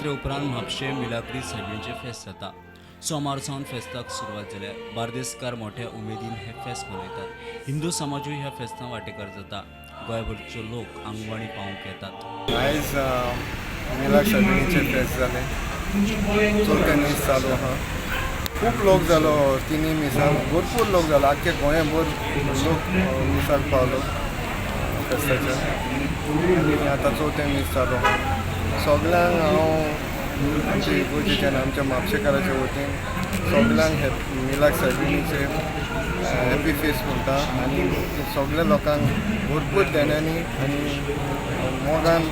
जात्रे उपरांत म्हापशें मिलाग्री सायबिणीचें फेस्त जाता. सोमार सावन फेस्ताक सुरवात जाल्या. बार्देसकार मोठ्या उमेदीन हें फेस्त मनयतात. हिंदू समाजूय ह्या फेस्तां वांटेकार जाता. गोंयभरचो लोक आंगवाणी पावूंक येतात. आयज मिलाग्र सायबिणीचें फेस्त जालें. चवथें मीस चालू आहा. खूब लोक जालो. तिनूय मिसाक भरपूर लोक जालो. आख्खे गोंयभर लोक मिसाक पावलो फेस्ताच्या. आनी आतां चवथें मीस चालू आहा. सगल्यांक हांव आमच्या इगोर्जेच्यान, आमच्या म्हापशेकाराच्या वतीन सगल्यांक हॅप मिलाग्र सायबिणीचे हॅपी फेस्त म्हणटा आनी सगल्या लोकांक भरपूर देण्यांनी आनी मोगान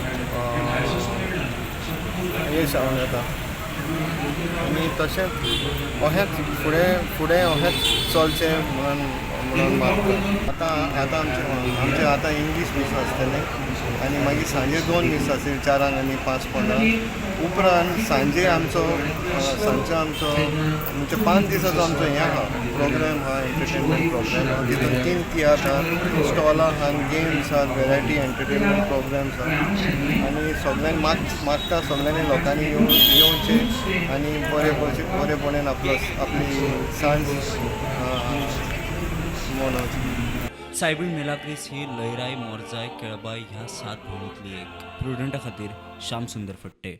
येश हांव येता. आनी तशेंच अशेंच फुडें फुडें अशेंच चलचें म्हणून मागता. आतां आतां आमचें आतां इंग्लीश मीस आसतलें आनी मागीर सांजे दोन मीस आसतली, 4 आंक आनी 5:15. उपरांत सांजे आमचो, सांजचो आमचो म्हणजे 5 दिसाचो आमचो हें आहा, प्रोग्राम आहा, एंटरटेनमेंट प्रोग्राम आहा. तितून तीन तियात्र आहा, स्टॉलां आहा, गेम्स आहा, वेरायटी एंटरटेनमेंट प्रोग्राम्स आहा. आनी सगल्यांनी मागता, सगल्यांनी लोकांनी येवचें आनी बरे बरेपणान आपली सांज मनोवची. सायबीण मेलाग्रीस ही लयराय, मोरजाय, केळबाय ह्या सात भयणींतली एक. प्रुडंटा खातीर श्याम सुंदर फट्टे.